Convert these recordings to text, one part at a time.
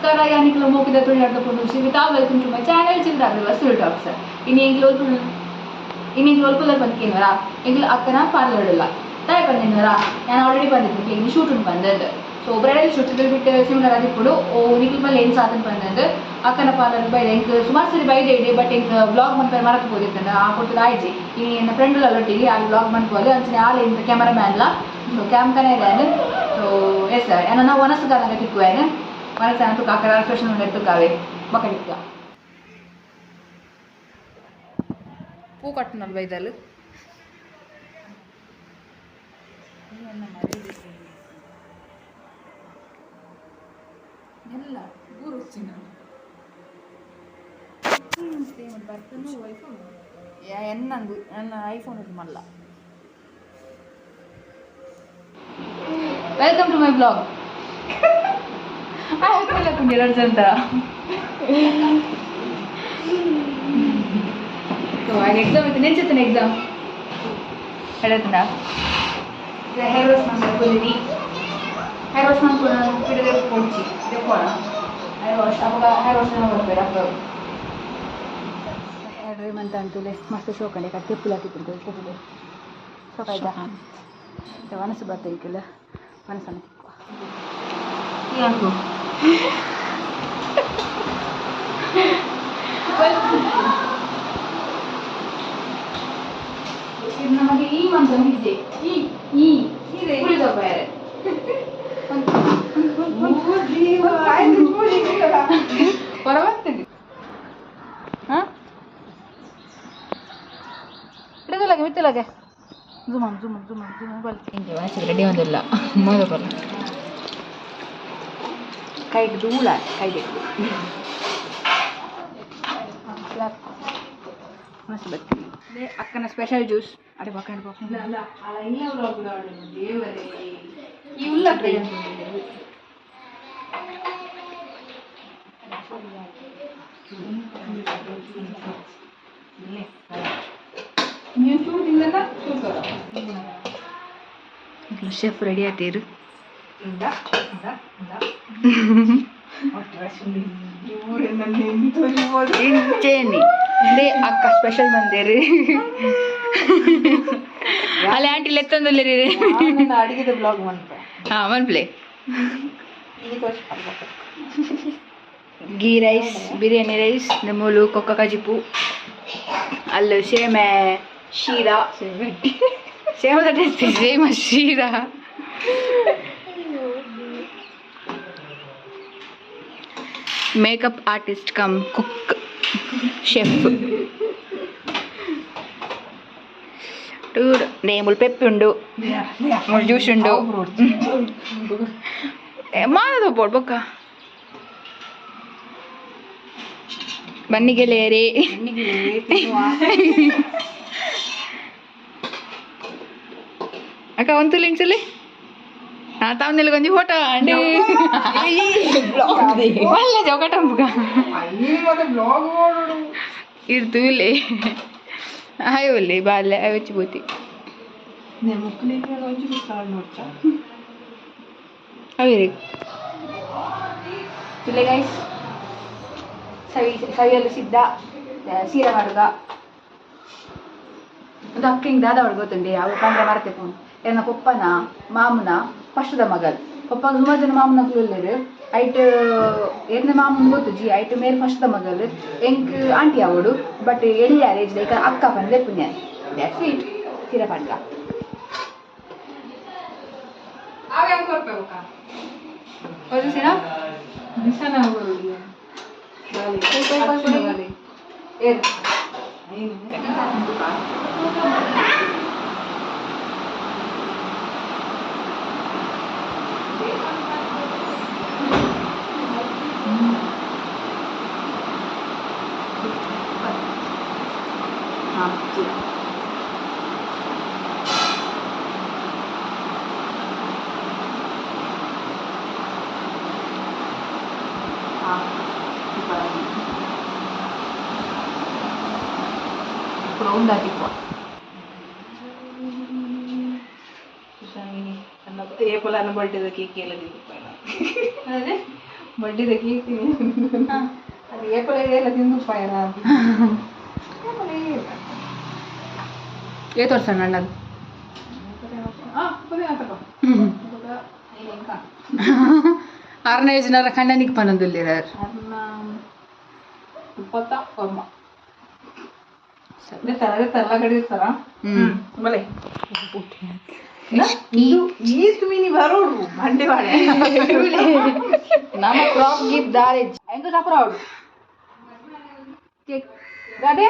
ನಮಸ್ಕಾರ. ಯಾನಿಕ್ಲ ಮೋಕಿದ ತುಳುನಾಡ್ದ ಪೊಣ್ಣು Jeevitha. Welcome to my channel Jeevitha Tulu talks. ಇನಿ ಎಂಗ್ಲ ಇನಿ ಎಂಗ್ಲ ಒಲ್ಪುಲ್ಲರ್ ಬಂದ್ಕೇನ್ವರ ಎಂಗ್ಲ ಅಕ್ಕನ ಪಾರ್ಲರ್ ಇಲ್ಲ ತಾಯಿ ಬಂದಿನ್ವರ ನಾನು ಆಲ್ರೆಡಿ ಬಂದಿದ್ದು ಇನ್ನು ಶೂಟ್ ಉಂಟು ಬಂದದ್ದು. ಸೊ ಬ್ರೈಡಲ್ ಶೂಟ್ ಬಿಟ್ಟು ಸಿಮಿಲರ್ ಆದಿಪ್ಪುಡು ಓ ನಿಕ್ಲ ಮೇಲೆ ಏನು ಸಾಧನ ಬಂದದ್ದು ಅಕ್ಕನ ಪಾರ್ಲರ್ ಬೈದ ಎಂಕ್ ಸುಮಾರು ಸರಿ ಬೈದೆ ಇಡಿ ಬಟ್ ಎಂಕ್ ಬ್ಲಾಗ್ ಮನ್ಪೆ ಮರಕ್ ಹೋದಿತ್ತಂಡ ಆ ಕೊಟ್ಟದ ಆಯ್ಜಿ. ಇನಿ ಎನ್ನ ಫ್ರೆಂಡ್ ಒಟ್ಟಿಗೆ ಅಲ್ಲಿ ಬ್ಲಾಗ್ ಮನ್ಪೋದು ಅಂಚನೆ ಆಲ್ ಇಂತ ಕ್ಯಾಮರಾ ಸೊ ಕ್ಯಾಮ್ ಕನೆ ಇದೆ. ಸೊ ಎಸ್ ಸರ್ ಏನೋ ವನಸುಗಾದಂಗ ತಿಕ್ಕುವೇನು ವನಸ ತುಕ್ಕ ಅಕ್ಕನ ಸ್ಪೆಷಲ್ ತುಕ್ಕಾವೆ ಬಕಡಿಕ್ಕ ಪೂ ಕಟ್ಟನಲ್ ಬೈದಲ್ ಎಲ್ಲ ಎನ್ನಂದು ನನ್ನ ಐಫೋನ್ ಇದು ಮಲ್ಲ. Welcome to my blog. ಎರಡು ಜನ ಸೊ ಎಕ್ಸಾಮ್ ಇತ್ತು ನೆನ್ಸುತ್ತಾನೆ ಎಕ್ಸಾಮ್ ಹೇಳತ್ತಂಡ ಹೇರ್ ವಾಶ್ ಮಾಡ್ಕೊಂಡಿನಿ. ಹೇರ್ ವಾಶ್ ಮಾಡ್ಕೊಂಡು ಪಿಡದೆ ಕೊಡ್ಚಿ ದೆಪ್ಪೋಣ ಹೇರ್ ವಾಶ್ ಅವಾಗ ಹೇರ್ ವಾಶ್ ಬರ್ಬೇಡ ಅಪ್ಪ ಹೇರ್ ಮಂತ ಅಂತಲೇ ಮಸ್ತ್ ಶೋಕಂಡೆ ಕಡೆ ತೆಪ್ಪುಲಾಕಿತ್ತು ತೆಪ್ಪುಲೆ ಶೋಕ ಆಯ್ತಾ ಮನಸ್ಸು ಬರ್ತೈತಿಲ್ಲ ಮನಸ್ಸನ್ನು ತಿಕ್ಕುವ ಯಾಕು ಇದು ನಮಗೆ ಈ ಮಂತ ಹಿಜೆ ಈ ಈ ಕುಳಿದ ಬೇರೆ ಹೊರ ಬರ್ತದೆ. ಹಾಂ ಹಿಡಿದಲಾಗೆ ಮಿತ್ತಲಾಗೆ ಜುಮ್ ಜುಮ್ ಜುಮ್ ಜುಮ್ ಹಿಂಗೆ ವಾಚಿಗೆ ರೆಡಿ ಒಂದಿಲ್ಲ ಮೋದ ಬರಲ್ಲ ಕೈಗೆ ಧೂಳ ಕೈಗೆ ಮಸ್ತ್ ಬರ್ತೀವಿ. ಅಕ್ಕನ ಸ್ಪೆಷಲ್ ಜ್ಯೂಸ್ ಅಡೆ ಪಕ್ಕ ಈ ಉಲ್ಲ ನೀವು ಚೂರು ತಿಂದಲ್ಲ ಶೆಫ್ ರೆಡಿ ಆತೀರು. ಇಂಚೇನಿ they ಅಕ್ಕ ಸ್ಪೆಷಲ್ ಬಂದೇರಿ ಅಲ್ಲಿ ಆಂಟಿ ಲೆತ್ತೊಂದುಲ್ಲೇರಿ. ಅಡಿಗೆದ ಬ್ಲಾಗ್ ಮನ್ಪೆ. ಹಾಂ ಮನ್ಪ್ಲೆ ಗೀ ರೈಸ್ ಬಿರಿಯಾನಿ ರೈಸ್ ನಿಮ್ಮೂಲು ಕೊಕ್ಕ ಕಜಿಪು ಅಲ್ಲು ಸೇಮೆ ಶೀರಾ ಸೇಮದ ಸೇಮ sheera. Makeup artist cum cook chef tour ನೇಮುಲ್ ಪೆಪ್ಪಿ ಉಂಡು ಮುಲ್ ಜ್ಯೂಸ್ ಉಂಡು ಮಾಡೋದು ಬೋಡ್ ಬೊಕ್ಕ ಬನ್ನಿ ಗೆಳೆಯರೇ. ಅಕ್ಕ ಒಂದು ಲಿಂಕ್ಸಲ್ಲಿ ಹಾ ತಾವು ಕೊಂಚ ಫೋಟೋ ಅಂడి ಒಳ್ಳೆ ಜೋಕಟಂಬುಗ ಇರ್ತೂಲೆ ಆಯ್ ಬಾಲ್ಯ ಆಯ್ ಪೋತಿ ಅವೇರಿ ತುಲೆ ಗೈಸ್ ಸವಿ ಸವಿಯಲು ಸಿದ್ಧ ಸೀರೆ ಮಾಡುಗ ಒಂದು ಅಕ್ಕಿಂಗ್ ದಾದ ಅವಳು ಗೊತ್ತುಂಡಿ ಅವಳು ಪಂಡ್ರೆ ಮರತೆ ಫೋನ್ ಎನ್ನ ಪೊಪ್ಪನ ಮಾಮುನ ಫಸ್ಟ್ದ ಮಗಲ್ ಪಪ್ಪ ಸುಮಾರು ಜನ ಮಾಮನ ಉಲ್ಲೆರ್ ಐಟ್ ಎನ್ನ ಮಾಮನ್ ಗೊತ್ತು ಜಿ ಐಟ್ ಮೇರ್ ಫಸ್ಟ್ದ ಮಗಲ್ ಎಂಕ್ ಆಂಟಿ ಅವಳು ಬಟ್ ಎಳ್ಯಾರ ಏಜ್ ಲೈಕ್ ಅಕ್ಕ ಪಂಡ್ರೆ ಪುಣ್ಯ that's it ಸೀರೆ ಪಂಡ್ಗ ಏರ್ ಹಾಂ ಹಾಂ ರೌಂಡ್ ಹಾಕಿಪ್ಪ ಏಪಲ ಬರ್ಡೇದ ಕೇಕ್ ಎಲ್ಲ ಅದೇ ಬಡ್ಡಿದ ಕೇಕ್ ಅದು ಏಪಲ ಎಲ್ಲ ತಿಂದು ಪಾಯನ ಏ ತೋರ್ಸಣ್ಣ ಅಣ್ಣದು ಆರನೇ ಏಜ್ನಾರ ಖಂಡನಿಗೆ ಪನೊಂದುಲ್ಲೆರ್ ಬಲೆ ಈತ್ ಮಿನಿ ಬರೋಡು ಬಂಡೆ ಬಾಳೆ ನಮ್ಮ ಕ್ರಾಪ್ ಗೀಪ್ ದಾರೆ ಎಂತ ಸಾಪುರ ಕೇಕ್ ಗಾದೆ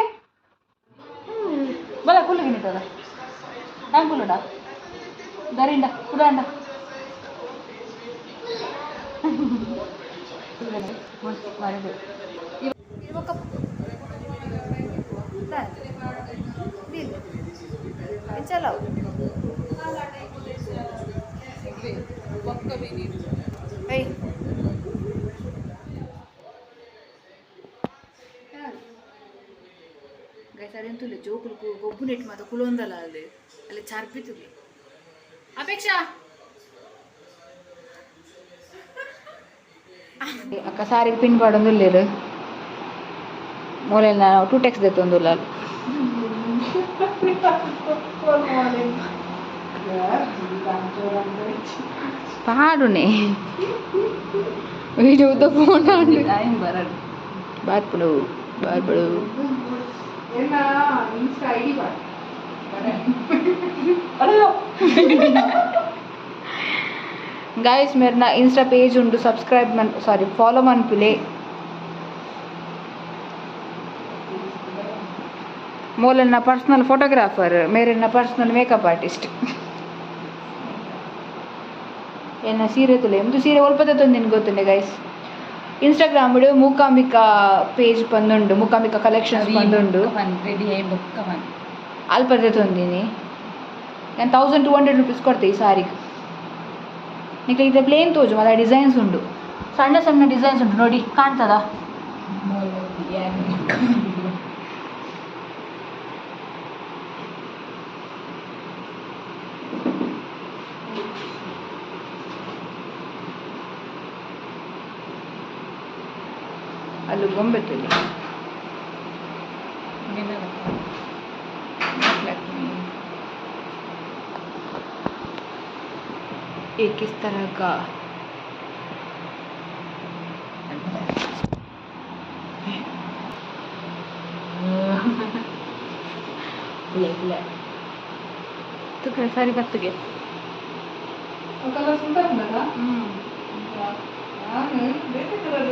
ಬಲ ಕುಲ್ಲು ಗಿನಿತದ ನಾನು ಕುಲ್ಲುಡ ದರಿಂಡ ಕುಡಂಡ ಚಲೋ ಏಯ್ ಗೈಸ್ ಅದೆಂತುಲ್ಲೆ ಜೋಕುಲು ಗೊಬ್ಬು ನೆಟ್ ಮಾತ ಕುಲೊಂದಲ ಅಲ್ಲಿ ಅಲ್ಲಿ ಚಾರ್ಪಿತುಲೆ ಅಪೇಕ್ಷಾ ಅಕ್ಕ ಸಾರಿಗೆ ಪಿನ್ ಪಾಡೊಂದುಲ್ಲೆರ್ ಮೂಲೆಲ್ಲ ಟೂ ಟೆಕ್ಸ್ ದೆತ್ತೊಂದುಲ್ಲ ಪಾಡುನೆ ವಿಡಿಯೋ ಫೋನ್ ಬಾರ್ಪಡು ಬಾರ್ಪಡು ಇನ್ಸ್ಟಾ ಐಡಿ गाइस मेरे इंस्टा पेज उंडु सब्सक्राइब मन सारी फॉलो मನ್ಪುಲೆ ಮೂಲನ್ನ ಪರ್ಸನಲ್ ಫೋಟೋಗ್ರಾಫರ್ ಮೇರೆನ ಪರ್ಸನಲ್ ಮೇಕಪ್ ಆರ್ಟಿಸ್ಟ್ ಎನ್ನ ಸೀರೆ ತುಲೆ ಒಂದು ಸೀರೆ ಒಲ್ಪದ ತೊಂದಿನ ಗೊತ್ತುಂಡೆ ಗೈಸ್ ಇನ್ಸ್ಟಾಗ್ರಾಮ್ ಮೂಕಾಂಬಿಕಾ ಪೇಜ್ ಬಂದುಂಡು ಮೂಕಾಂಬಿಕಾ ಕಲೆಕ್ಷನ್ಸ್ ಬಂದುಂಡು ಅಲ್ಪದ ತೊಂದಿನಿ ನಾನು 1200 ರುಪೀಸ್ ಕೊಡ್ತೆ ಈ ಸಾರಿಗೆ. ನಿಕ್ಕೆ ಇದು ಪ್ಲೇನ್ ತೋಜು ಮಲ್ಲ ಡಿಸೈನ್ಸ್ ಉಂಡು ಸಣ್ಣ ಸಣ್ಣ ಡಿಸೈನ್ಸ್ ಉಂಟು ನೋಡಿ ಕಾಣ್ತದ. ಅಲ್ಲಿ ಗೊಂಬೆ ತುಲಿ एक किस तरह का सारी बात ಕಲರ್ ಸುಂದರ ಉಂಡಲ್ಲ ನಾನು ಬೇರೆ ಕಲರ್.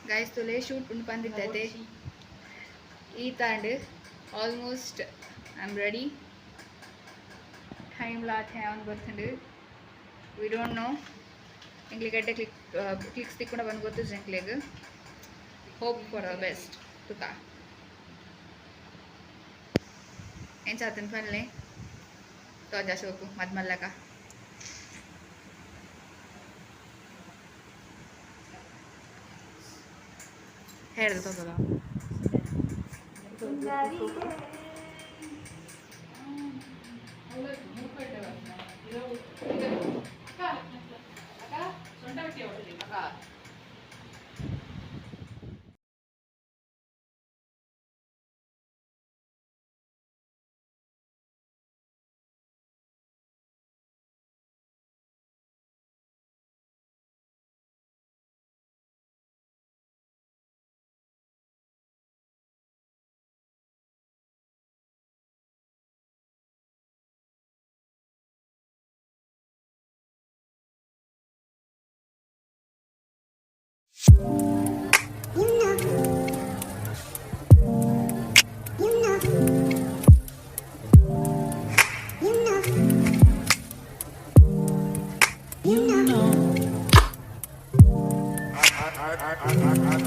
ಗೈಸ್ ತುಲೆ ಶೂಟ್ ಉಂಡು ಬಂದಿದ್ದತೆ ಈ ತಾಂಡ್ almost I am ready. Time ಲಾಥೆ ಅವನು ಬರ್ತಂಡು we don't know ಎಂಕ್ಲಿಗೆ ಗಡ್ಡೆ ಕ್ಲಿಕ್ ಕ್ಲಿಕ್ಸ್ ತಿಕ್ಕೊಂಡ ಬಂದು ಗೊತ್ತು ಎಂಕ್ಲೆಗ್. ಹೋಪ್ ಫಾರ್ the best ತುಕ ಎಂಚ ಆತನ ಪನ್ಲೆ ತೋಜ ಸೋಕು ಮದ್ ಮಲ್ಲಕ. Hair ತಗೋದ.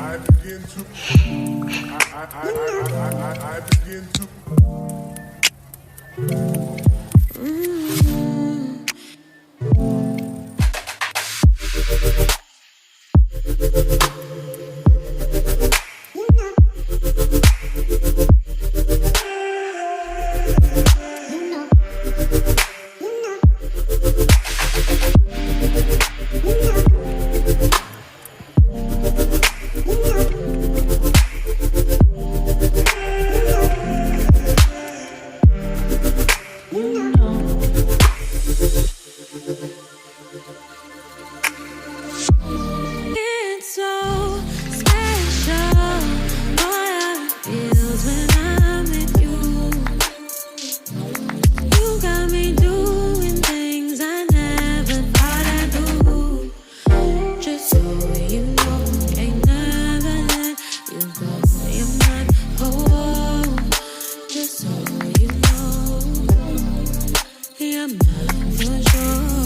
I begin to I begin to